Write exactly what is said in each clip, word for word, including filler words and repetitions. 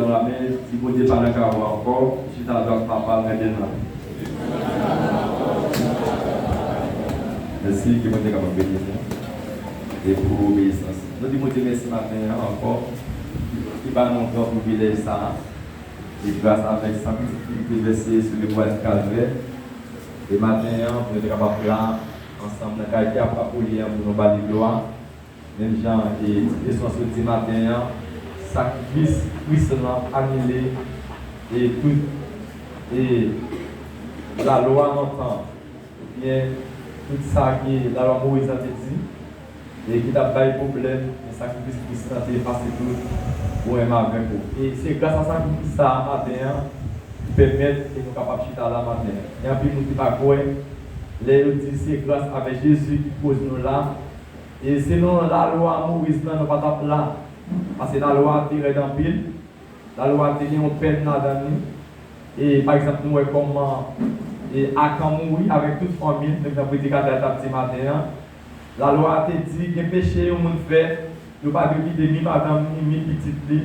Amen. Si Bondye pa nan kay ou ankò, chita adwat Papa l, men byen nan. Mèsi, ke Bondye kapab beni nou. E pou obeyisans. Nou di Bondye mèsi maten an ankò. Ki ba nou gran privilèj sa a. E gras avèk san pitit li ki te vèse sou lebwa di Kalvè. E maten an, pou nou te kapab la, ansanm nan kay ki ap akolye an pou nou ba li glwa. Menm jan e ti leson an sot di maten an, sakrifis Kris lan anile e tout e lalwa lontan, oubyen tout sa ke lalwa Moyiz lan te di, e ki t ap bay pwoblèm, men sakrifis Kris lan te efase tout pou menm avèk ou. E se gras a sakrifis sa a maten an ki pèmèt ke nou kapab chita la maten an. Gen anpil moun ki pa kwè lè yo di se gras avèk Jezi ki koz nou la, E selon lalwa Moyiz lan, nou pa t ap la. Paske lalwa a te rèd anpil. Lalwa a te gen yon pèn ladan li. E, pa egzanp, nou wè kòman e Akan mouri avèk tout fanmi l, menm jan predikatè a t ap di maten an. Lalwa a te di, gen peche yon moun fè, yo pa dwe kite ni madanm ni, ni pitit li.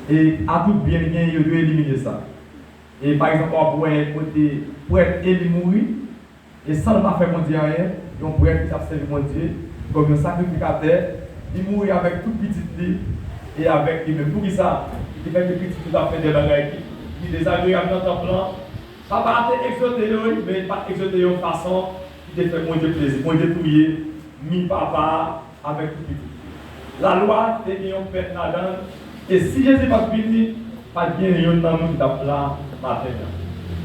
E a tout byen li genyen, yo dwe elimine sa. E, pa egzanp, w ap wè kote prèt Eli mouri, E san l pa fè Bondye anyen, yon prèt ki t ap sèvi Bondye kòm yon sakrifikatè, li mouri avèk tout pitit li e avèk li menm. Poukisa? Li te fè ke pitit li t ap fè de bagay ki, ki dezagreyab nan tanp lan. Papa a te egzote yo, wi, men li pa t egzote yo yon fason ki te fè Bondye plezi. Bondye touye mi papa a avèk tout pitit li. Lalwa te gen yon pèn ladan l, e si Jezi pa t vini, pa t gen youn nan nou ki t ap la maten an.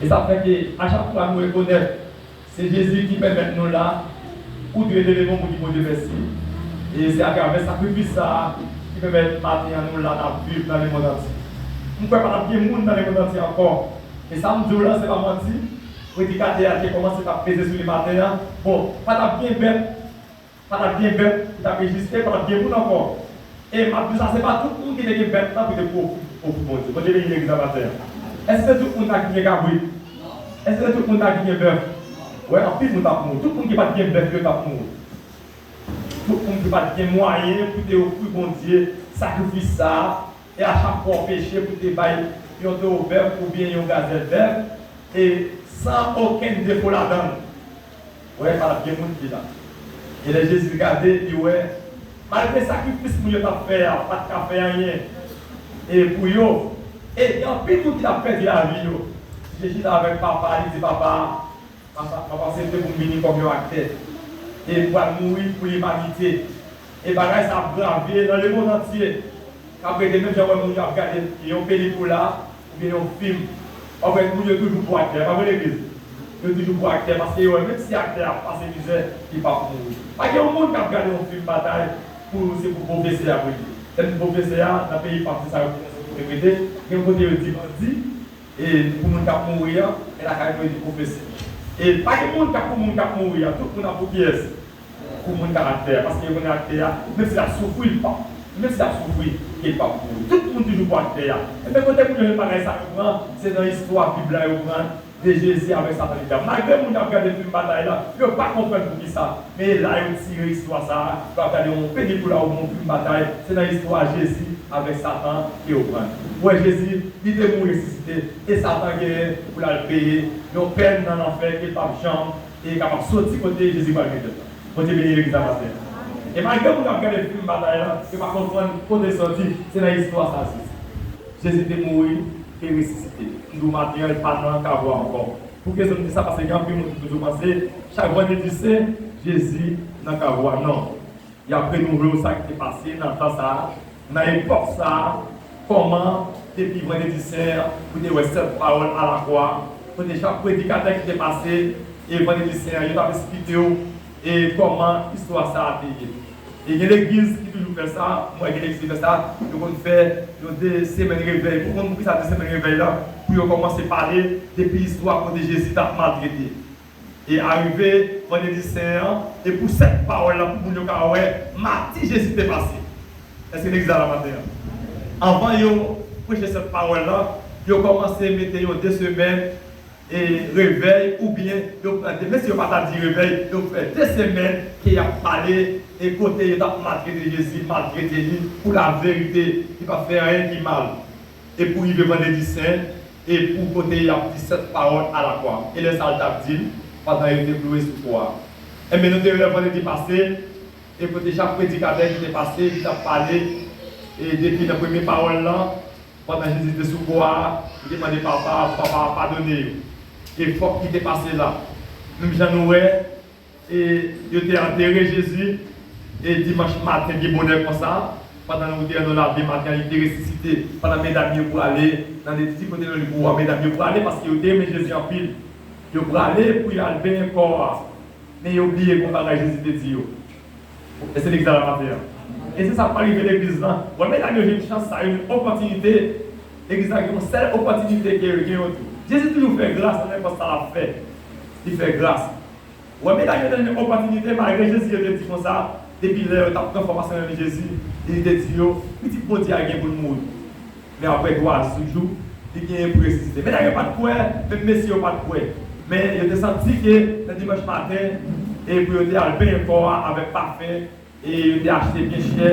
E sa fè ke a chak fwa nou rekonèt se Jezi ki pèmèt nou la, ou dwe leve men w pou di Bondye mèsi. E se atravè sakrifis sa a ki pèmèt maten an nou la, n ap viv nan lemonn antye. M kwè pa t ap gen moun nan lemonn antye ankò. E sa m di w la, se pa manti. Predikatè a te kòmanse t ap peze sou li maten an. Bon, pa t ap gen bèt, pa t ap gen bèt ki t ap egziste, pa t ap gen moun ankò. E m ap di sa, se pa tout moun ki te gen bèt la pou te pou ofri, ofri Bondye. Bondye beni legliz la maten an. Èske se tout moun la ki gen kabrit? Èske se tout moun la ki gen bèf? Wè, anpil moun t ap mouri. Tout moun ki pa t gen bèf yo t ap mouri. Tout moun ki pa t gen mwayen pou te ofri Bondye sakrifis sa a, e a chak fwa w peche pou te bay yon towo bèf oubyen yon gazèl bèf, e san okenn defo ladan l. Wè, pa t ap gen moun ki la. E lè Jezi gade, li wè, malgre sakrifis moun yo t ap fè a, pa t ka fè anyen e pou yo. E gen anpil moun ki t ap pèdi lavi yo. Jezi t avèk papa, li di papa, papa, papa aksepte pou m vini kòm yon aktè. E m pral mouri pou limanite. E bagay sa ap grave nan lemonn antye. K ap rete menm jan w wè moun yo ap gade yon pelikula oubyen yon fim. W ap wè moun yo toujou pran aktè, pa vre legliz? Yo toujou pran aktè paske yo wè menm si aktè a ap pase mizè, li p ap mouri. Pa gen yon moun k ap gade yon fim batay pou se pou pwofesè a pou li. Lè m di pwofesè a, nan peyi pa m se sa yo te repete, gen yon kote yo di bandi, E pou moun k ap mouri an, e lakay nou yo di pwofesè. E pa gen moun k ap pou moun k ap mouri an, tout moun ap pou kiyès? Pou moun k ap aktè a, paske yo konnen aktè a, menm si l ap soufri, li p ap, menm si l ap soufri, e li p ap mouri. Tout moun toujou pou aktè a. Enben kote moun yo jwenn bagay sa yo pran, se nan istwa Bib la yo pran de Jezi avèk Satan e dyab. Malgre moun yo ap gade fim batay la, yo pa konprann poukisa. Men e la yo tire istwa sa a, yo ap gade yon pelikula oubyen yon fim batay, se nan istwa Jezi avèk Satan ke yo pran. Ou wè Jezi, li te mouri resisite, e Satan genyen pou l al peye yon pèn nan lanfè ke l p ap janm e kapab soti kote Jezi pral mete l lan. Bondye beni legliz la maten an. E malgre moun ap gade fim batay la, yo pa konprann kote l soti, se nan istwa sa a soti. Jezi te mouri, te resisite. M di w maten an, li pa nan kavo a ankò. Pou ki rezon m di sa? Paske gen anpil moun ki toujou panse, chak vandredi sen, Jezi nan kavo a. Non. Y ap renouvle w sa ki te pase nan tan sa a, nan epòk sa a, kòman depi vandredi sen an, ou te wè sèt pawòl alakwa, kote chak predikatè ki te pase, e vandredi sen an, yo t ap esplike w, e kòman istwa sa a te ye. E gen legliz ki toujou fè sa, m wè gen legliz ki fè sa, yo konn fè yon de semèn revèy. Ou konn poukisa de semèn revèy la? Pou yo kòmanse pale depi istwa kote Jezi t ap maltrete. E arive vandredi sen an, e pou sèt pawòl la, pou moun yo ka wè mati Jezi te pase. Èske legliz la la maten an? Anvan yo preche sèt pawòl la, yo kòmanse mete yon de semèn e revèy, oubyen yo, menm si yo pa ta di revèy, yo fè de semèn ke y ap pale e kote yo t ap maltrete Jezi, maltrete li pou laverite, li pa t fè anyen ki mal. e pou rive Vandredi Sen, e pou kote y ap di sèt pawòl alakwa. E lè sa a, l t ap di l, pandan yo te klouwe sou kwa a. Enben, nou te wè Vandredi pase, e kote chak predikatè ki te pase, ki t ap pale, e depi nan premye pawòl lan, pandan Jezi te sou kwa a, li te mande Papa, Papa, padone yo. E fòk li te pase la. Menm jan nou wè, e yo te antere Jezi, e dimanch maten, byen bonè konsa, pandan nou te nan lave maten, li te resisite. Pandan medam yo prale, nan leti kote nan li pou a, medam yo prale paske yo te renmen Jezi anpil. Yo prale pou y al benyen kò a. Men yo bliye gon bagay Jezi te di yo. E se legliz la maten an. E se sa k pa rive legliz lan. Wè, medam yo jwenn chans sa, yo jwenn opòtinite. Legliz la gen yon sèl opòtinite ke yo gen yo tou. Jezi toujou fè gras nan nenpòt sa l ap fè. Li fè gras. Wè, medam yo te jwenn opòtinite, malgre Jezi yo te di konsa, depi lè yo t ap pran fòmasyon nan men Jezi, li te di yo, Pitit Bondye a gen pou l mouri. Men apre twa jou, li genyen pou resisite. Medam yo pa t kwè, menm mesye yo pa t kwè. Men yo te santi ke nan dimanch maten, e pou yo te al benyen kò a avèk pafen, e yo te achte byen chè,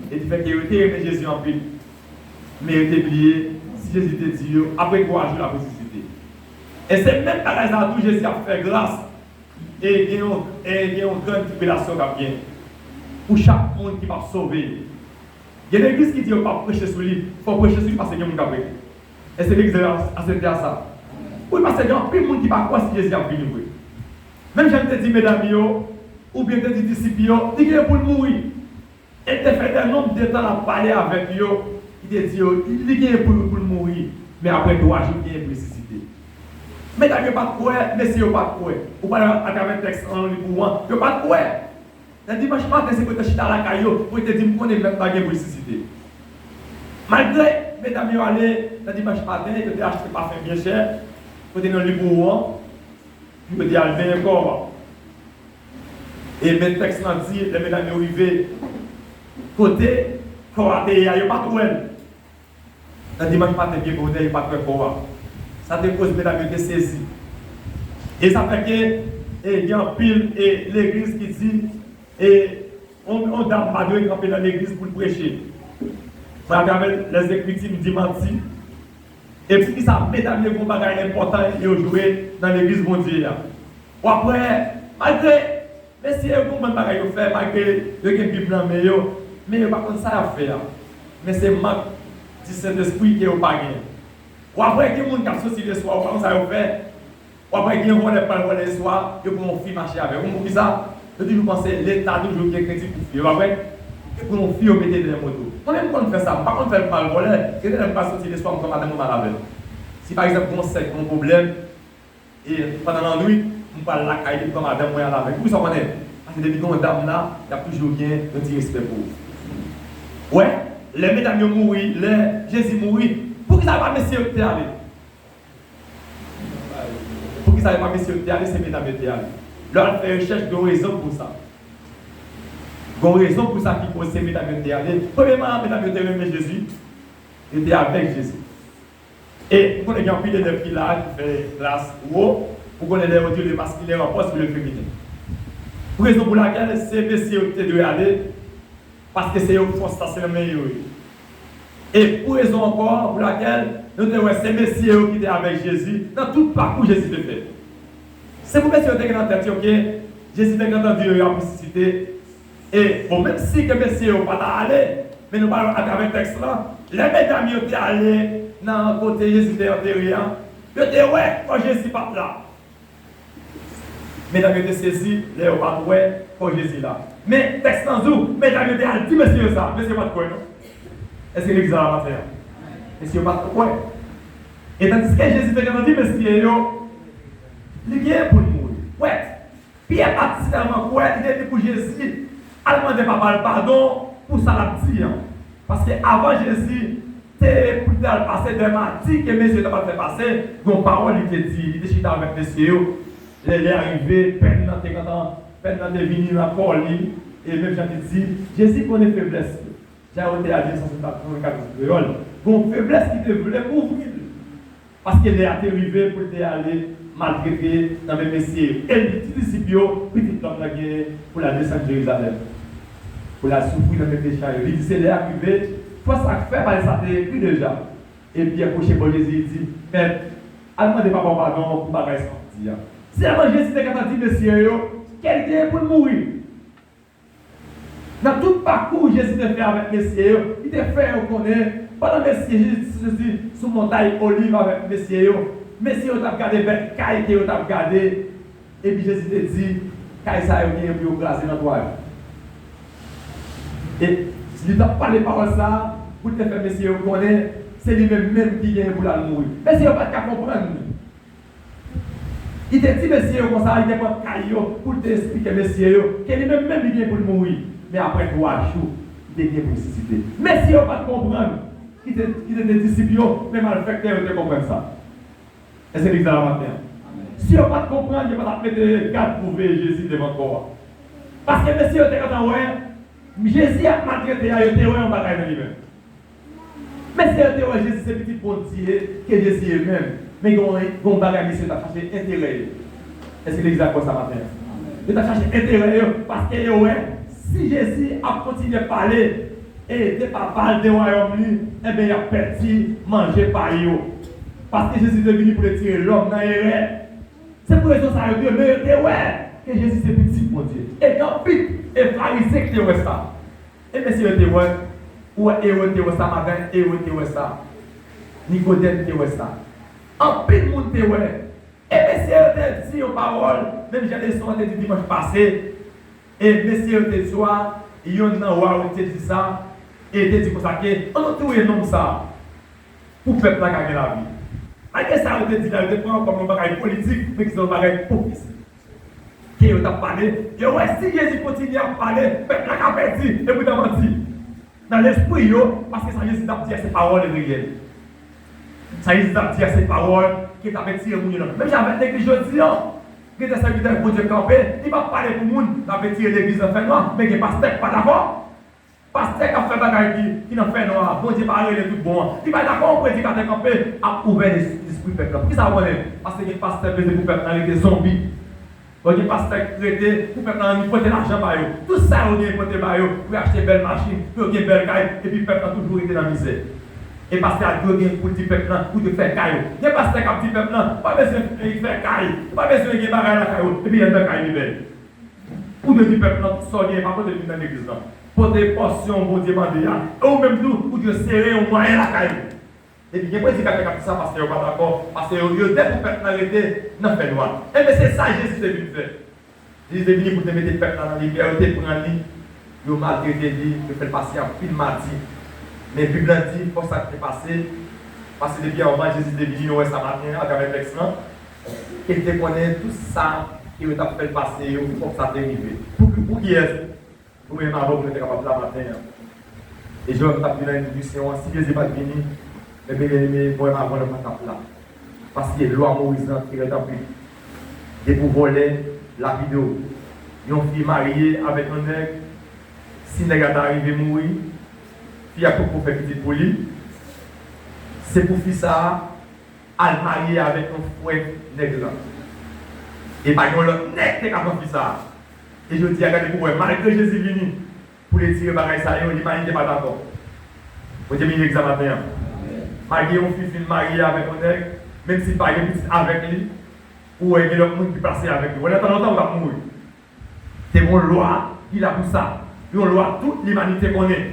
e te fè ke yo te renmen Jezi anpil. Men yo te bliye, si Jezi te di yo, apre twa jou, l ap resisite. E se menm bagay sa a tou Jezi ap fè gras, e gen yon, e gen yon grann tribilasyon k ap gen pou chak moun ki p ap sove yo. Gen legliz ki di yo p ap preche sou li, fò w preche sou li paske gen moun k ap rete. E se legliz la aksepte a sa. Wi, paske gen anpil moun ki pa kwè si Jezi ap vini vre. Menm jan l te di medam yo, oubyen te di disip yo, li gen pou l mouri. E l te fè de nonb de tan l ap pale avèk yo, li te di yo, li gen pou, pou l mouri, men apre twa jou, li gen pou l resisite. Medam yo pa t kwè, mesye yo pa t kwè. Ou pale atravè tèks an li pou an, yo pa t kwè. Nan dimanch maten, se pou yo te chita lakay yo, pou yo te di, "M konnen mèt la gen pou resisite." Malgre medam yo ale nan dimanch maten, yo te achte pafen byen chè, kote nan li pou an, pou yo te al benyen kò a. E men tèks lan di, lè medam yo rive kote kò a te ye a, yo pa t wè l. Nan dimanch maten byen bonè, yo pa t wè kò a. Sa te koz medam yo te sezi. E sa fè ke, e, gen anpil, e, legliz ki di, e, yon, yon dam pa dwe kanpe nan legliz pou l preche. Mwen, atravè Lèzekriti, m di manti. E poukisa medam yo gen yon bagay enpòtan yo jwe nan legliz Bondye a? W ap wè, malgre mesye yo gen yon bann bagay yo fè, malgre yo gen Bib nan men yo, men yo pa konn sa y ap fè a. Men se mank di Sentespri ke yo pa gen. W ap wè gen moun k ap soti leswa, ou pa konn sa yo fè. W ap wè gen vòlè k pral vòlè leswa, yo pran yon fi mache avè l. Ou konn poukisa? Yo toujou panse Leta toujou gen kredi pou fi. Yo pa vre? Yo pran yon fi, yo mete dèyè moto. Mwen menm m konn fè sa, m pa konn fè l pou m al vòlè. Gen de lè m pral soti leswa, m pran madanm mwen m al avè l. Si pa egzanp, gen yon sèk, gen yon pwoblèm, e pandan lannwit, m pral lakay li, m pran madanm mwen al avè l. Poukisa w konnen? Paske depi gen yon dam la, y ap toujou gen yon ti respè pou ou. Wè, lè medam yo mouri, lè Jezi mouri, poukisa yo pa mesye yo ki te ale? Poukisa yo pa mesye yo ki te ale, se medam yo te ale? Lè w al fè rechèch, gen yon rezon pou sa. Gen yon rezon pou sa ki koz se medam yo te ale. Premyèman, medam yo te renmen Jezi, yo te avèk Jezi. E m konnen gen anpil elèv ki la a ki fè klas wo, ou konnen lè yo di le masculin renforce le féminin. Pou rezon pou lakèl se mesye yo ki te dwe ale, paske se yo fòs la, se nan men yo ye. E pou rezon ankò pou lakèl nou te wè se mesye yo ki te avèk Jezi nan tout pakou Jezi te fè. Se pou mesye yo te gen nan tèt yo ke Jezi te gentan di yo y ap resisite. E, bon, menm si ke mesye yo pa ta ale, men nou pral atravè tèks lan, lè medam yo te ale nan kote Jezi te antere an, yo te wè kò Jezi pa t la. Medam yo te sezi lè yo pa t wè kò Jezi la. Men tèks lan di w, medam yo te al di mesye yo sa, mesye yo pa t kwè non. Èske legliz la la maten an? Mesye yo pa t kwè. E tandiske Jezi te gentan di mesye yo, li gen pou l mouri. Wè, Pyè pa t sèlman kwè, li te di pou Jezi al mande Papa l padon pou sa l ap di an. Paske avan Jezi te pou l te al pase dèmati ke mesye yo t ap fè pase, gen yon pawòl li te di, li te chita avèk mesye yo. Lè, lè a rive, pèn nan te gentan, pèn nan te vini nan kò li, e menm jan li di, Jezi konnen feblès yo. Jan yo te al di sa sou kat kreyòl, gen yon feblès ki te vle kouvri l. Paske lè a te rive pou l te ale maltrete nan men mesye yo. E l di disip yo, Pitit lòm nan gen pou l al desann Jerizalèm, pou l al soufri nan men mechan yo. Li di se lè a rive, fòs ak fè, paske sa te ekri deja. E Pyè pwoche bò Jezi, li di, Mèt, al mande papa w padon pou bagay sa w di a. Sèlman Jezi te gentan di mesye yo ke li te gen pou l mouri. Nan tout pakou Jezi te fè avèk mesye yo, li te fè yo konnen, pandan mesye Jezi sou montay Oliv avèk mesye yo, mesye yo t ap gade bèl kay ke yo t ap gade, epi Jezi te di, Kay sa yo genyen pou yo kraze nan twa jou. E li t ap pale pawòl sa a pou l te fè mesye yo konnen se li menm menm ki genyen pou l al mouri. Mesye yo pa t ka konprann li. Li te di mesye yo konsa, li te pran kay yo pou l te esplike mesye yo ke li menm menm li gen pou l mouri. Men apre twa jou, li te gen pou l resisite. Mesye yo pa t konprann ki te, ki te, te disip yo, men malfektè yo te konprann sa. Èske legliz la la maten an? Si yo pa t konprann, yo pa t ap mete gad pou veye Jezi devan kò a. Paske mesye yo te gentan wè, Jezi ap maltrete a, yo te wè yon bagay nan li menm. Mesye yo te wè Jezi se pitit Bondye ke Jezi ye menm. Men gen yon, gen yon bagay mesye yo t ap chache enterè yo. Èske legliz la kwè sa maten an? Yo t ap chache enterè yo paske yo wè si Jezi ap kontinye pale e de papa l de wayòm li, enben y ap pèdi manje pa yo. Paske Jezi te vini pou retire lòm nan erè. Se pou rezon sa yo te, men yo te wè ke Jezi se pitit Bondye. E gen anpil e Farizyen ki te wè sa. E mesye yo te wè, ou wè Ewòd te wè sa maten, Ewòd te wè sa. Nikodèm te wè sa. Anpil moun te wè. E mesye yo te di yon pawòl, menm jan leson an te di dimanch pase. E mesye yo te swa, yonn nan wa yo te di sa, e te di konsa ke, ann nou touye nonm sa a, pou pèp la ka gen lavi. Malgre sa yo te di la, yo te pran kòm yon bagay politik, men ki se yon bagay pwofesi. Ke yo t ap pale, yo wè si Jezi kontinye ap pale, pèp la ka pèdi, e poutan manti. Nan lespri yo, paske sa Jezi t ap di a se pawòl reyèl. Sa Jezi t ap di a se pawòl ki t ap etire moun yo nan. Menm jan avèk legliz jodi an, gen de sèvitè Bondye kanpe, li p ap pale pou moun, l ap etire legliz nan fènwa, men gen pastè k pa dakò. Pastè k ap fè bagay ki, ki nan fènwa a, Bondye pa rele tout bon an. Li pa dakò yon predikatè kanpe ap ouvè les-, lespri pèp la. Poukisa w konnen? Paske gen pastè bezwen pou pèp la rete zonbi. Bon, gen pastè ki rete pou pèp la annik pote lajan ba yo. Tout sa yo gen pote ba yo pou yo achte bèl machin, pou yo gen bèl kay, epi pèp la toujou rete nan mizè. E pastè a dwe gen pou l di pèp la pou yo fè kay yo. Gen pastè k ap di pèp la, pa bezwen fè kay, pa bezwen gen bagay lakay yo, epi lè nan kay li bèl. Ou dwe di pèp la tout sa w gen, pa pote l vin nan legliz la. Pote pòsyon Bondye mande a. E ou menm tou, ou dwe sere yon mwayen lakay ou. Epi gen predikatè k ap di sa, pastè yo pa dakò, pastè yo, yo dè pou pèp la rete nan fènwa. Enben se sa Jezi te vin fè. Jezi te vini pou te mete pèp la nan limyè, yo te pran li, yo maltrete li, yo fè l pase anpil madi. Men Bib la di, fòk sa te pase, paske depi anvan Jezi te vini, nou wè sa maten an, atravè tèks lan, e l te konnen tout sa ke yo t ap fè l pase yo, fòk sa te rive. Pou, pou kiyès? Pou menm avan pou nou te kapab la maten an. E jan m t ap di nan entwodiksyon an, si Jezi pa t vini, men byeneme, mwen menm avan nou pa t ap la. Paske lwa Moyiz lan te rèd anpil. Depi w vòlè, lapide w. Yon fi marye avèk yon nèg, si nèg la ta rive mouri, fi a poko fè pitit pou li, se pou fi sa a al marye avèk yon frè nèg lan. E pa gen yon lòt nèg ki te ka pran fi sa a. E jodi a, gade pou w wè, malgre Jezi vini pou retire bagay sa yo, limanite pa dakò. Bondye beni legliz la maten an. Malgre yon fi fin marye avèk yon nèg, menm si l pa gen pitit avèk li, ou wè gen lòt moun ki plase avèk li. Wè, nan tan lontan, ou t ap mouri. Te gen yon lwa ki la pou sa. Yon lwa tout limanite konnen.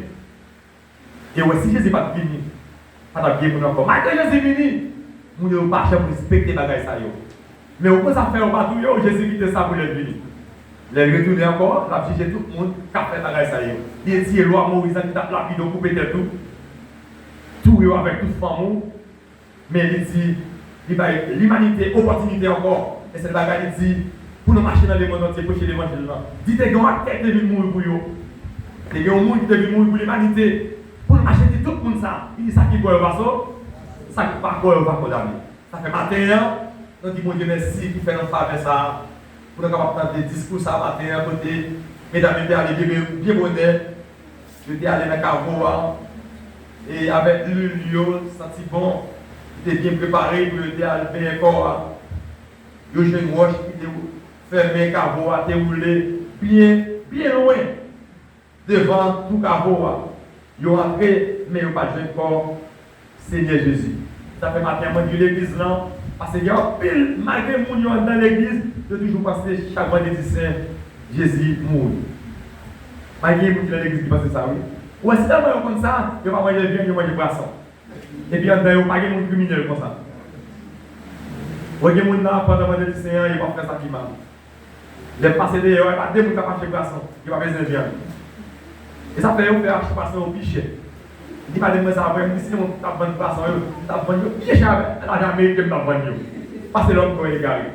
E wè, si Jezi pa t vini, pa t ap gen moun ankò. Malgre Jezi vini, moun yo pa janm respekte bagay sa yo. Men ou konn sa fè yo pa touye w, Jezi kite sa pou lè l vini. Lè l retounen ankò, l ap jije tout moun k ap fè bagay sa yo. Li retire lwa Moyiz lan ki t ap lapide w, koupe tèt ou, touye w avèk tout fanmi w. Men li di, li bay limanite opòtinite ankò. E sèl bagay li di, pou nou mache nan lemonn antye, preche levanjil lan. Di te gen yon aktè ki te vin mouri pou yo. Te gen yon moun ki te vin mouri pou limanite. Pou nou mache di tout moun sa. Li di sa ki bò yo pa sou, sa ki pa bò yo pa kondane. Sa fè maten an, nou di Bondye mèsi pou fè nou favè sa a. Pou nou kapab tande diskou sa a maten an kote medam yo te ale byen, byen bonè. Yo te ale nan kavo a, e avèk lwil yo santi bon, ki te byen prepare pou yo te al benyen kò a. Yo jwenn wòch ki te fèmen kavo a, te woule byen, byen lwen devan twou kavo a. Yo antre, men yo pa t jwenn kò Senyè Jezi. Sa fè maten an, mwen di legliz lan, paske gen anpil, malgre moun yo anndan legliz, yo toujou panse chak Vandredi Sen, Jezi mouri. Malgre gen moun ki nan legliz ki panse sa, wi. Ou wè, si tèlman yo konn sa, yo pa manje vyann, yo manje pwason. Epi anndan yo, pa gen moun kriminèl konsa. Ou wè, gen moun nan, pandan Vandredi Sen an, yo pa fè sa ki mal. Lè m pase deyò, e pa de moun k ap achte pwason, yo pa bezwen vyann. E sa fè yo fè achte pwason yo pi chè. Li pale mwen sa apre, m di si se mwen k t ap vann pwason yo, m t ap vann yo pi chè avèk lajan ameriken m t ap vann yo. Pase lòt bò egare.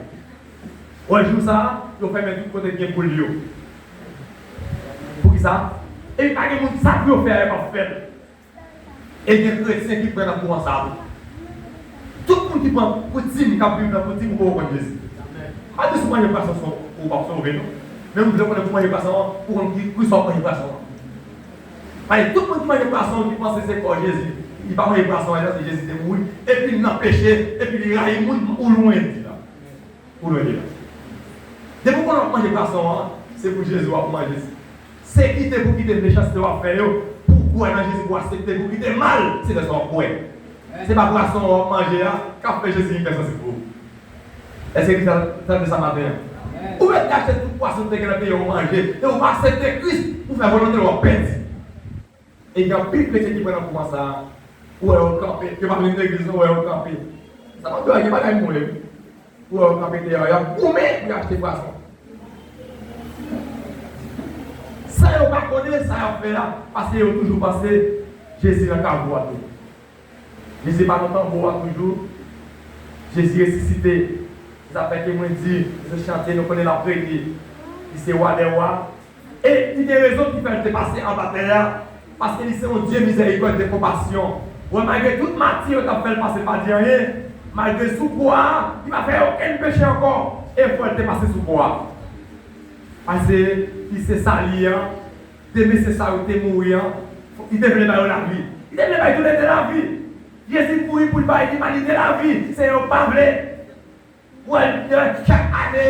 Wè, jou sa a, yo fèmen tout kote k gen poul yo. Poukisa? E pa gen moun sa pou yo fè a, yo p ap fè l. E gen kretyen ki pran nan kouran sa a tou. Tout moun ki pran koutim, k ap viv nan koutim, ou poko konn Jezi. Pa di si w manje pwason, ou p ap sove, non. Men m vle konnen pou manje pwason an, pou konn ki, ki sa w manje pwason an. Paske tout moun ki manje pwason, ki panse se kò Jezi, li pa manje pwason an, se Jezi te mouri, epi l nan peche, epi li rayi moun, ou lwen di la. Ou lwen de la. Depi w konnen w ap manje pwason an, se pou Jezi w ap manje. Se kite pou kite mechanste w ap fè yo, pou w kwè nan Jezi, pou w aksepte pou kite mal, se lè sa w ap kwè. Se pa pwason an w ap manje a k ap fè Jezi vin fè santi pou ou. Èske Kris la tande sa maten an? Ou mèt achte tout pwason w te gen nan peyi w manje, e ou pa aksepte Kris pou fè volonte l, w ap pèdi. E gen anpil kretyen ki pran nan kouran sa a. Ou wè yo kanpe, yo pa vin legliz, non, ou wè yo kanpe. Sa pa dwe gen bagay mwen. Ou wè yo kanpe deyò, y ap goumen pou y achte pwason. San yo pa konnen sa y ap fè a, paske yo toujou panse Jezi nan kavo a tou. Jezi pa nan tanbou a toujou. Jezi resisite. Se sa fè ke mwen di, nou chante, nou konnen l ap rete. Li se Wa dè wa. E li gen rezon ki fè l te pase anba tè a, paske li se yon Dye mizèrikòd, de konpasyon. Wè, malgre tout mati yo t ap fè l pase pa di anyen, malgre sou kwa a, li pa fè okenn peche ankò, e fò l te pase sou kwa a. Paske li se sali an, de mesye sa yo te mouri an, li te vle ba yo lavi. Li te vle bay tout lèt lavi. Jezi mouri pou l bay limanite lavi, se yo pa vle. Ou wè, chak ane,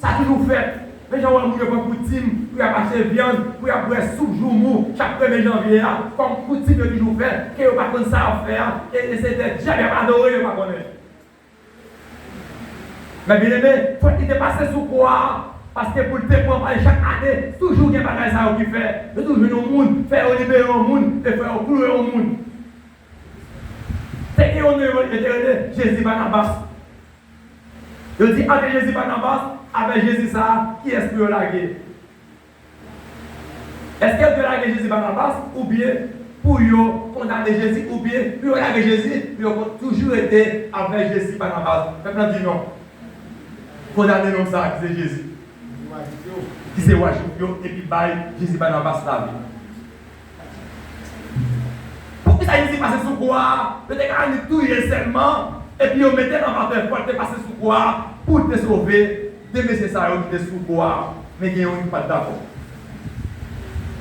sa toujou fèt. Men jan w wè moun yo pran koutim pou y ap achte vyann, pou y ap bwè soup joumou chak premye janvye a, kòm koutim yo toujou fè, ke yo pa konn sa y ap fè a, e, e se de dyab y ap adore, yo pa konnen. Men byeneme, fòk li te pase sou kwa a, paske pou l te pran, paske chak ane, toujou gen bagay sa yo ki fè, yo toujou jwenn yon moun, fè yo libere yon moun, e fè yo kloure yon moun. Te gen yon nonm yo te rele Jezi Banabas. Yo di, ant Jezi Banabas avèk Jezi sa a, kiyès pou yo lage? Èske yo te lage Jezi Banabas, oubyen pou yo kondane Jezi, oubyen pou yo lage Jezi, pou yo toujou rete avèk Jezi Banabas? Pèp la di non. Kondane nonm sa a ki se Jezi, ki se wa Jwif yo, epi bay Jezi Banabas lavi. Poukisa Jezi pase sou kwa a? Yo te ka annik touye l sèlman, epi yo mete l anba tè, fò l te pase sou kwa a pou l te sove de mesye sa yo ki te sou kwa a. Men gen youn ki pa t dakò.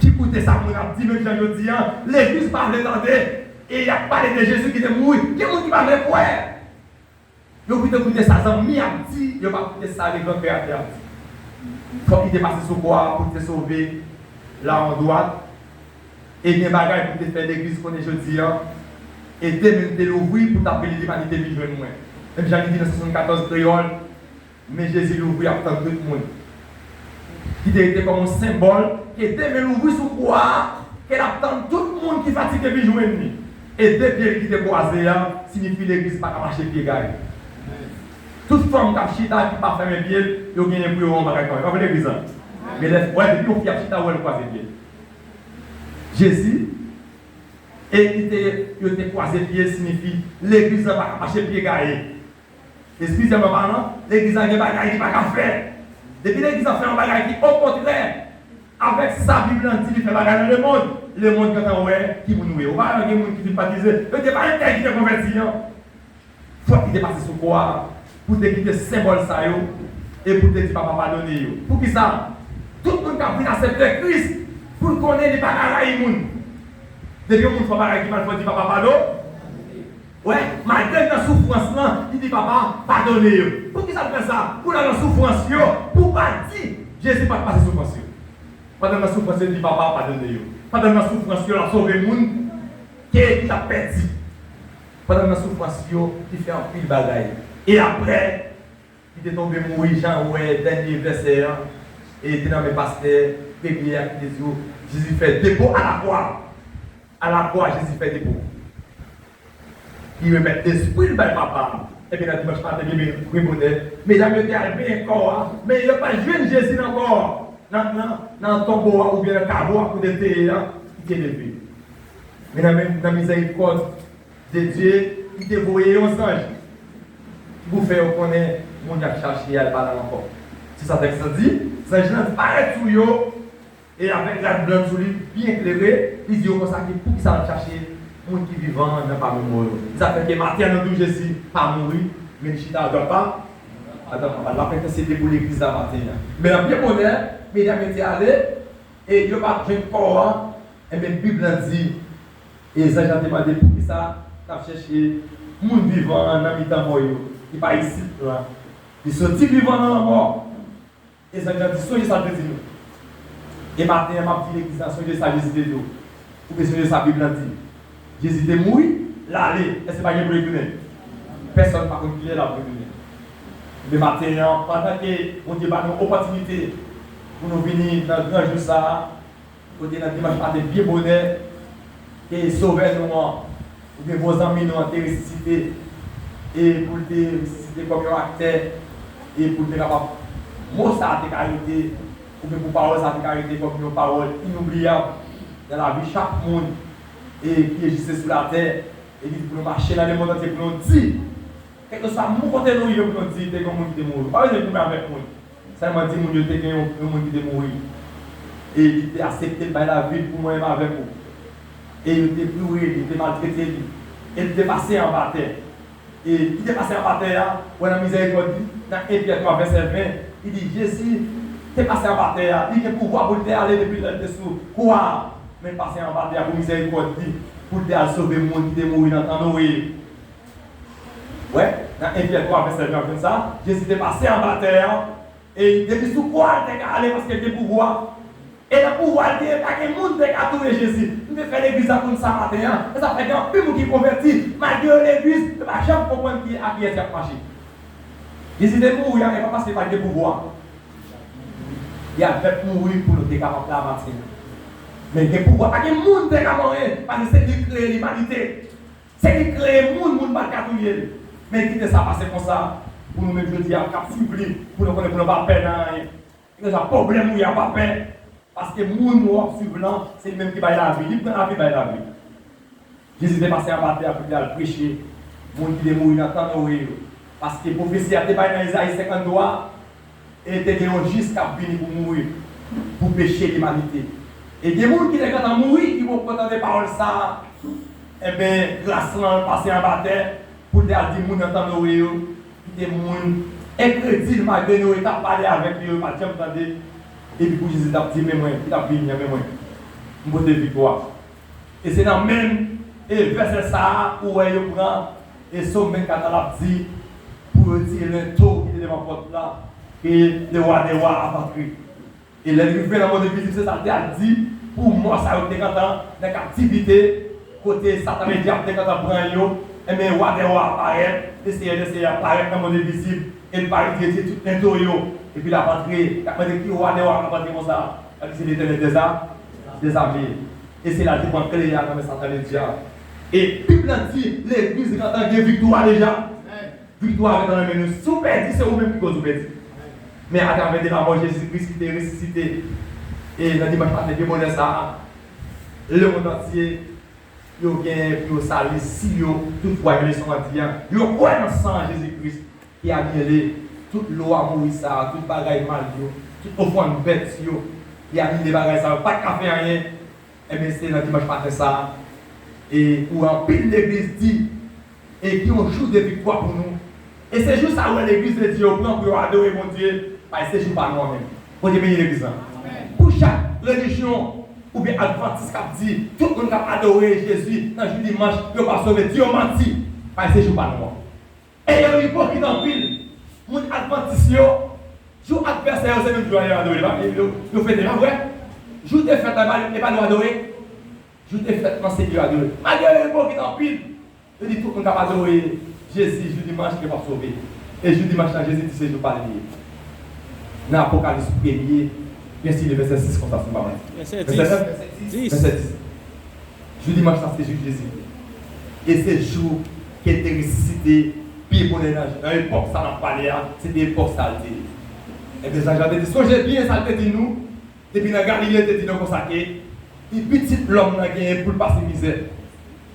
Ki koute sa moun ap di, menm jan jodi a, legliz pa vle tande, e y ap pale de Jezi ki te mouri. Gen moun ki pa vle kwè. Yo plito koute sa zanmi ap di, yo pa koute sa legrand kreyatè ap di. Fòk li te pase sou kwa a pou l te sove lawon dwat. E gen bagay pou l te fè legliz konnen jodi a. E de men l te louvri pou l t ap rele limanite vin jwenn mwen. Menm jan li di nan swasannkatòz kreyòl, men Jezi louvri ap tann tout moun. Ki te rete kòm yon senbòl ke de men l ouvri sou kwa a, ke l ap tann tout moun ki fatige vin jwenn li. E de pye l ki te kwaze a siyifi legliz pa ka mache pye gaye. Tout fanm k ap chita ki pa fèmen pye l, yo genyen pou yo wè yon bagay kanmenm. Pa vre legliz an? Men lè, wè, depi yon fi ap chita, ou wè l kwaze pye l. Jezi, e ki te, yo te kwaze pye l siyifi legliz la pa ka mache pye gaye. Eskize mwen, paran, legliz la gen bagay li pa ka fè. Depi legliz la fè yon bagay ki okontrè avèk sa Bib la di li fè bagay nan lemonn, lemonn gentan wè ki moun ou ye. Ou pa wè gen moun ki vin batize, yo te pa entèdi de konvèti an. Fòk li te pase sou kwa a pou te kite senbòl sa yo e pou te di Papa padone yo. Poukisa? Tout moun k ap vin aksepte Kris pou l konnen li pa ka rayi moun. Depi yon moun fè yon bagay ki mal, fò l di Papa padone. Wè, malgre l nan soufrans lan, li di Papa padone yo. Poukisa l fè sa? Pou lè nan soufrans yo, pou w pa di Jezi pa t pase soufrans yo. Pandan l nan soufrans yo, li di Papa padone yo. Pandan l nan soufrans yo, l ap sove moun ke, ki t ap pèdi. Pandan nan soufrans yo, li fè anpil bagay. E apre, li te tonbe mouri, jan ou wè dènye vèsè an, e te nan men pastè premye a ki te di w, Jezi fè depo alakwa. Alakwa, Jezi fè depo. Li remèt lespri l bay Papa a. Epi nan dimanch maten, byen, byen bonè, medam yo te al benyen kò a, men yo pa t jwenn Jezi nan kò a, nan, nan, nan tonbo a oubyen nan kavo a kote l te ye a, li te leve. Men nan, men nan mizèrikòd de Dye, li te voye yon zanj pou fè yo konnen moun y ap chache a, l pa la ankò. Se sa tèks la di, zanj lan parèt sou yo, e avèk rad blan sou li, byen klere, li di yo konsa ki poukisa l ap chache moun ki vivan an nan pami mò yo. Se sa k fè ke maten an nou di w Jezi pa mouri, men li chita adwat pa, adwat pa, l ap entèsede pou legliz la maten an. Men nan byen bonè, medam yo te ale, e yo pa t jwenn kò an, enben Bib lan di, e zanj lan te mande poukisa n ap chèche moun vivan an nan mitan mò yo, ki pa isit la. Li soti vivan nan lanmò. E zanj lan di, sonje sa l te di nou. E maten an, m ap di legliz la, sonje sa Jezi te di w. Oubyen sonje sa Bib lan di. Jezi te mouri, l ale. Èske pa gen pou retounen? Pèsonn pa konn kilè l ap retounen. Men maten an, pandan ke Bondye ba nou opòtinite pou nou vini nan gran jou sa a, kote nan dimanch maten byen bonè, ke Sovè nou an, oubyen bon zanmi nou an te resisite, e pou l te resisite kòm yon aktè, e pou l te kapab, mo sa a te ka rete, oubyen pou pawòl sa a te ka rete kòm yon pawòl inoubliyab nan lavi chak moun, e ki egziste sou latè, e ki di pou nou mache nan lemonn antye, pou nou di, kèlkeswa moun kote nou rive, pou nou di, te gen yon moun ki te mouri. Ou pa bezwen goumen avèk moun. Sèlman di moun yo te gen yon, yon moun ki te mouri. E li te aksepte l bay lavi l pou mwen menm avèk ou. E yo te boure li, yo te maltrete li. E li te pase anba tè. E li te pase anba tè a, ou wè nan mizèrikòd li, nan en Pyè twa vèsè ven, li di, Jezi te pase anba tè a. Li gen pouvwa pou l te ale depi lè l te sou kwa a. Men l pase anba tè a pou mizèrikòd li, pou l te al sove moun ki te mouri nan tan Noye yo. Wè, nan en Pyè twa vèsè ven, w ap jwenn sa, Jezi te pase anba tè a, e depi sou kwa a, l te ka ale paske l gen pouvwa. E nan pouvwa l genyen, pa gen moun te ka touye Jezi. M te fè legliz la konn sa maten an, e sa fè gen anpil moun ki konvèti, malgre yo legliz, yo pa janm konprann ki, a kiyès y ap mache. Jezi te mouri a, e pa paske l pa t gen pouvwa. Li avèk mouri pou nou te kapab la maten an. Men gen pouvwa, pa gen moun te ka manyen, paske se li k kreye limanite. Se li k kreye moun, moun pa t ka touye l. Men kite sa pase konsa, pou nou menm jodi a k ap swiv li, pou nou konnen pou nou pa pè nan anyen. Kèlkeswa pwoblèm ou ye a, pa pè, paske moun w ap swiv lan, se li menm ki bay lavi, li pran lavi, bay lavi. Jezi te pase anba tè a pou l te al preche moun ki te mouri nan tan Noye yo. Paske pwofesi a te bay nan Ezayi senkanntwa, e te gen yon jis k ap vini pou mouri pou peche limanite. E gen moun ki te gentan mouri, ki poko tande pawòl sa a, enben, gras lan pase anba tè pou l te al di moun nan tan Noye yo, ki te moun enkredil, malgre Noye t ap pale avèk yo, yo pa t janm tande, epi pou Jezi t ap di, men mwen, ki t ap vini an, men mwen, m pote viktwa. E se nan menm, e, vèsè sa a ou wè yo pran, e, Sòm vennkat la, l ap di, pou yo tire lento ki te devan pòt la, ke le roi des rois ap antre. E lè l rive nan Mòn Envizib, se sa l te al di pou mò sa yo ki te gentan nan kaptivite, kote Satan Ledyab te gentan pran yo, enben, roi des rois ap parèt, le Seyè dè seyè ap parèt nan Mòn Envizib, e l parèt retire tout lento yo, epi l ap antre, l ap mande ki roi des rois k ap antre konsa, l ap di se Letènèl dèza-, dèzame. E se la l te pran kle a nan men Satan Ledyab. E Bib la di, legliz gentan gen viktwa deja. Viktwa gentan nan men nou. Si w pèdi, se ou menm ki koz ou pèdi. Men atravè de lamò Jezi Kris ki te resisite, e nan dimanch maten byen bonè sa a, lemonn antye, yo gen pou yo sali si yo toutfwa, jan leson an di a, yo kwè nan san Jezi Kris ki anile tout lwa mouri sa a, tout bagay mal yo, tout ofrann bèt yo, li anile bagay sa yo, pa t ka fè anyen. Enben, se nan dimanch maten sa a, e pou anpil legliz di, e ki yon jou de viktwa pou nou. E se jou sa a, ou wè legliz de Dye yo pran pou yo adore Bondye, paske se jou pa nou an menm. Bondye beni legliz la. Pou chak relijyon oubyen advantis k ap di, tout moun k ap adore Jezi nan jou dimanch, yo pral sove, di yo manti, paske se jou pa nou an. E yo ipokrit anpil. Moun advantis yo, jou advèsè yo, se menm jou a yo adore, pa, yo, yo fete, pa vre? Jou defèt la, e pa, e pa nou adore? Jou defèt lan, se yo adore. Malgre yo ipokrit anpil, Yo di tout moun k ap adore Jezi jou dimanch, yo p ap sove. E jou dimanch lan, Jezi di se jou pa l li ye. Nan Apokalips premye, premye vèsè sis konsa, si m pa manti. Vèsè sis. Vèsè sis. Jou dimanch lan, se jou Jezi. E se jou ke l te resisite pi bonè nan, nan epòk sa n ap pale a, se te epòk sa l te ye. Ebyen, Jan te di, sonje byen sa l te di nou, depi nan Galile, l te di nou konsa ke li pitit lòm nan genyen pou l pase mizè.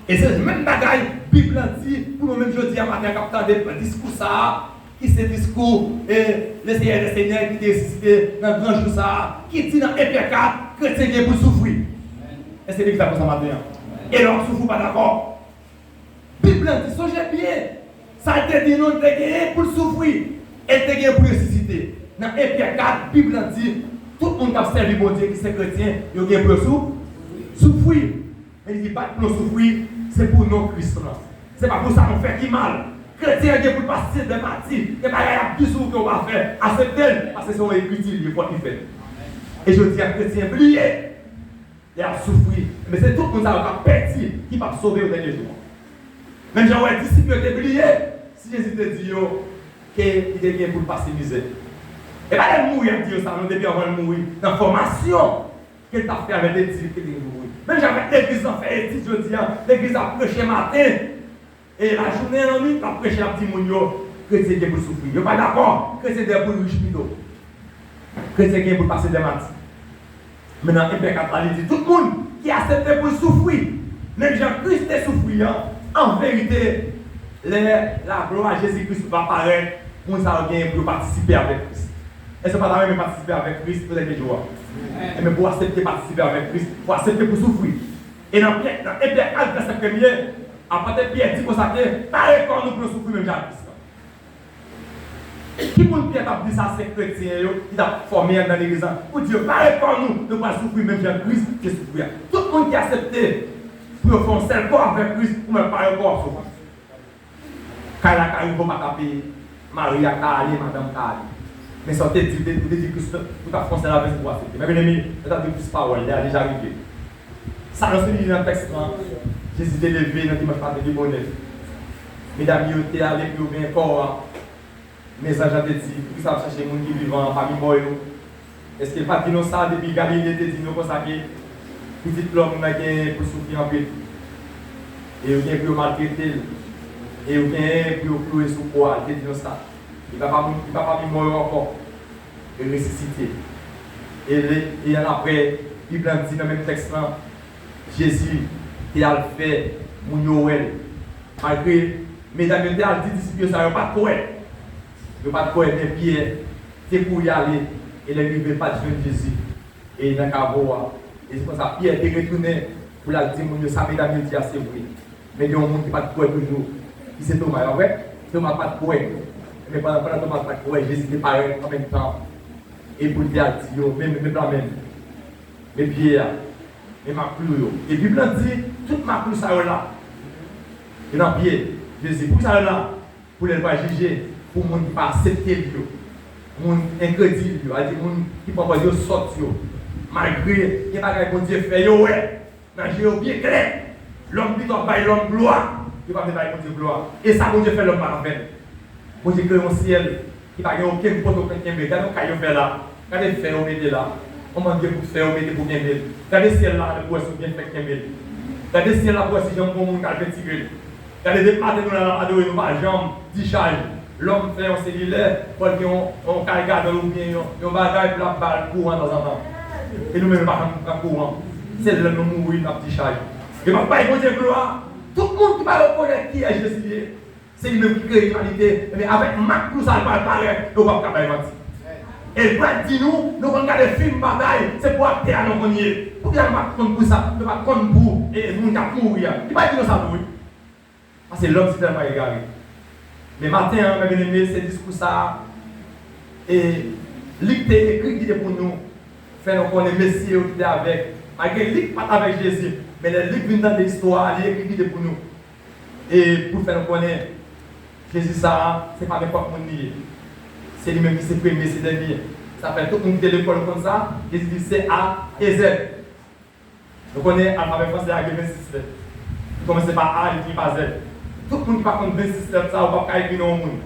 E se menm bagay Bib lan di pou nou menm jodi a maten an k ap tande diskou sa a, ki se diskou e Lesenyè dè senyè ki te resisite nan gran jou sa a, ki di nan Ebre kat, kretyen gen pou l soufri. Èske legliz la konsa maten an? E lè w ap soufri, w pa dakò? Bib lan di, sonje byen, sa l te di nou, l te genyen pou l soufri, e l te genyen pou l resisite. Nan Ebre kat, Bib lan di, tout moun k ap sèvi Bondye ki se kretyen, yo gen pou yo sou, soufri. Men li di, pa t pou nou soufri, se pou non Kris lan. Se pa pou sa nou fè ki mal. Kretyen an gen pou l pase de mati, gen bagay y ap di sou ou ke w pa fè, aksepte l, paske se yon ekriti li ye, fòk li fèt. E jodi a, kretyen bliye. Lè y ap soufri, men se tout moun sa yo k ap pèdi ki p ap sove yo dènye jou an. Menm jan w wè disip yo te bliye, si Jezi te di yo ke li te gen pou l pase mizè. E pa lè l mouri y ap di yo sa non, depi anvan l mouri, nan fòmasyon ke l t ap fè avèk etid ke li te gen pou mouri. Menm jan avèk legliz lan fè etid jodi a, legliz ap preche maten, e lajounen, lannwit, l ap preche, l ap di moun yo, kretyen gen pou l soufri. Yo pa dakò, kretyen gen pou l rich pito. Kretyen gen pou l pase de mati. Men nan Ebre kat la, li di, tout moun ki aksepte pou l soufri, menm jan Kris te soufri an, an verite, lè laglwa Jezi Kris va parèt, moun sa yo genyen pou yo patisipe avèk Kris. Èske w pa ta renmen patisipe avèk Kris pou dènye jou a? Ebyen, pou w aksepte patisipe avèk Kris, fò w aksepte pou w soufri. E nan Pyè, nan Ebre kat, vèsè premye, apot Pyè di konsa ke, pare kò nou pou nou soufri menm jan ak Kris lan. Ki moun Pyè t ap di sa? Se kretyen yo ki t ap fòme anndan legliz lan. Pou di yo, pare kò nou, nou pral soufri menm jan Kris te soufri a. Tout moun ki aksepte pou yo fè yon sèl kò avèk Kris, ou menm pare kò w ap soufri. Kay la ka rive, w pa ka peye, mari a ka ale, madanm ka ale. Men sa w te di, ou te, ou te di Kris, ou t ap fè yon sèl avèk li pou w aksepte. Men byeneme, yo t ap di Kris pawòl, lè a deja rive. Sa nou sou li nan tèks lan, Jezi te leve nan dimanch maten pi bonè. Medam yo te ale pou yo gen kò a. Men zanj lan te di, poukisa w ap chache moun ki vivan an pami mò yo? Èske l pa t di nou sa depi Galile, te di nou konsa ke Pitit lòm nan gen pou l soufri anpil? E yo gen pou yo maltrete l, e yo gen pou yo klouwe sou kwa, li te di nou sa. Li pa pami, li pa pami mò yo ankò. Li resisite. E, e annapre, Bib lan di nan menm tèks lan, Jezi te al fè moun yo wè l. Malgre medam yo te al di disip yo sa, yo pa t kwè. Yo pa t kwè, men Pyè te kouri ale, e lè l rive, l pa t jwenn Jezi e nan kavo a. E se konsa, Pyè te retounen pou l al di moun yo sa medam yo di a se vre. Men gen yon moun ki pa t kwè toujou, ki se Toma, pa vre? Toma pa t kwè. Men pandan, pandan Toma pa t kwè, Jezi te parèt an menm tan. E pou l te al di yo, men, men, men la menm. Men pye a. Men mak klou yo. E Bib lan di, tout mak klou sa yo la. Yo nan pye Jezi. Poukisa yo la? Pou lè l pral jije pou moun ki pa aksepte l yo. Moun enkredil yo, sa vle di moun ki pran pòz yo sòt yo. Malgre gen bagay Bondye fè, yo wè. Nan je yo byen klè. Lòm pito ap bay lòm glwa. Yo pa vle bay Bondye glwa. E sa Bondye fè, lòm pa anvèn. Bondye kreye yon syèl ki pa gen okenn poto pou kenbe. Gade yon kay yo fè la. Gade fè yo mete la. Kòman gen bout fè yo mete pou kenbe l. Gade syèl la pou wè si w byen fèk kenbe l. Gade syèl la pou wè si janm gon moun k al pentire l. Gade depi maten nou la n ap adore, nou pa janm dichaj. Lòm fè yon selilè, fò l gen yon, yon kay gadòl oubyen yon, yon bagay pou l ap ba l kouran tanzantan. E nou menm nou pa janm pran kouran. Se lè nou mouri n ap dichaj. Yo p ap bay Bondye glwa. Tout moun ki pa rekonèt kiyès Jezi ye, se li menm ki kreye limanite. Ebyen, avèk mak klou sa a, l pral parèt, e w p ap ka bay manti. E l pral di nou, nou konn gade fim batay, se pou atè a nou konn ye. Poukisa nou pa t konn pou sa, nou pa t konn pou, e, moun k ap mouri a? Li pral di nou sa tou, wi. Paske lòm se tèlman egare. Men maten an, mè byeneme, se diskou sa a, e, Lik te ekri kite pou nou, fè nou konnen mesye yo ki te avèk. Malgre Lik pa t avèk Jezi, men lè Lik vin tande istwa a, li ekri kite pou nou. E pou fè nou konnen, Jezi sa a, se pa nenpòt moun li ye. Se li menm ki se premye, se dènye. Sa fè tout moun ki te lekòl yo konn sa, Jezi di se A e Z. Nou konnen alfabè fransè a gen vennsis lèt. Li kòmanse pa A, li fini pa Z. Tout moun ki pa konn vennsis lèt sa, ou p ap ka ekri non yon moun.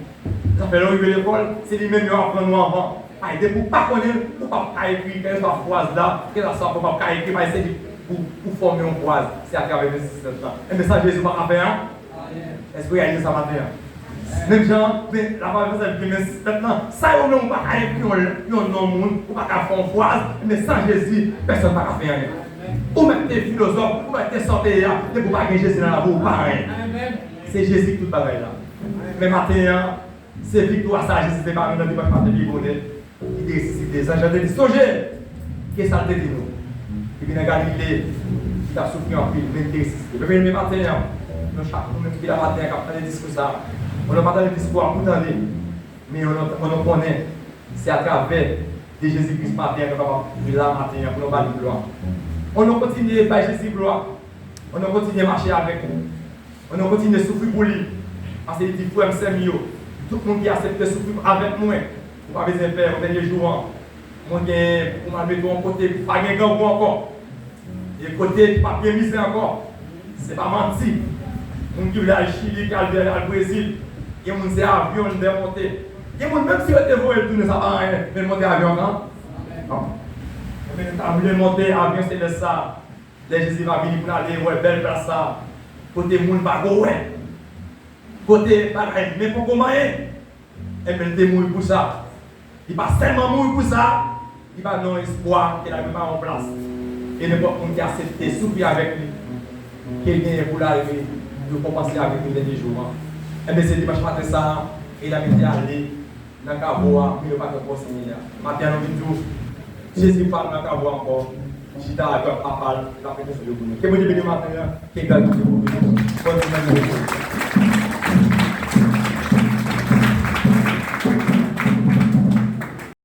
Sa fè lè w rive lekòl, se li menm yo aprann ou anvan. Paske depi w pa konnen l, ou p ap ka ekri kèlkeswa fraz la, kèlkeswa sa w p ap ka ekri, paske se li pou, pou fòme yon fraz. Se atravè vennsis lèt la. Enben sa Jezi pa ka fè a? Èske w reyalize sa maten an? Menm jan, men, lapawòl de Bondye gen vennsis lèt lan, sa yo menm ou pa ka ekri yon, yon non moun, ou pa ka fè yon fraz, men san Jezi, pèsonn pa ka fè anyen. Ou mèt te filozòf, ou mèt te sa w te ye a, depi w pa gen Jezi nan lavi w, ou pa anyen. Se Jezi ki tout bagay la. Men maten an, se viktwa sa Jezi te ba nou nan dimanch maten pi bonè. Li te resisite. Jan Jan te di, sonje ke sa l te di nou. Li vin nan Galile, li t ap soufri anpil, men li te resisite. Byeneme, maten an, nou chak, nou menm ki la maten an, k ap tande diskou sa a, ou nou pa tande diskou a pou tande, men ou nou, ou nou konnen se atravè de Jezi Kris maten an nou kapab la maten an pou nou ba li glwa. Ou nou kontinye bay Jezi glwa. Ou nou kontinye mache avèk li. Ann nou kontinye soufri pou li. Paske li di, frè m, sè m yo, tout moun ki aksepte soufri avèk mwen, ou pa bezwen pè, yon dènye jou an, mwen gen pou m al mete w yon kote ki pa gen grangou ankò. E kote ki p ap gen mizè ankò. Se pa manti. Moun ki vle al Chili, ki al, al Brezil, gen moun se avyon li dwe monte. Gen moun menm si yo te voye l tounen, sa pa anyen, men l monte avyon an. Bon. Men nou ta vle monte avyon selès sa. Lè Jezi va vini pou n ale wè bèl plas sa a, kote moun pa ko wè, kote bagay men poko manyen, enben, li te mouri pou sa. Li pa sèlman mouri pou sa, li ba nou yon espwa ke l ap prepare yon plas. E nenpòt moun ki aksepte soufri avèk li, ke l genyen pou l al rekonpanse avèk li dènye jou an. Enben, se dimanch maten sa a, e l ap mete ale nan kavo a, men yo pa t ankò siyen a. Maten an, nou vin di w, Jezi pa nan kavo a ankò, li chita avèk Papa l, l ap mete sou yo pou nou. Ke Bondye beni maten an, ke gras Bondye kouvri nou. Bòn semèn nou.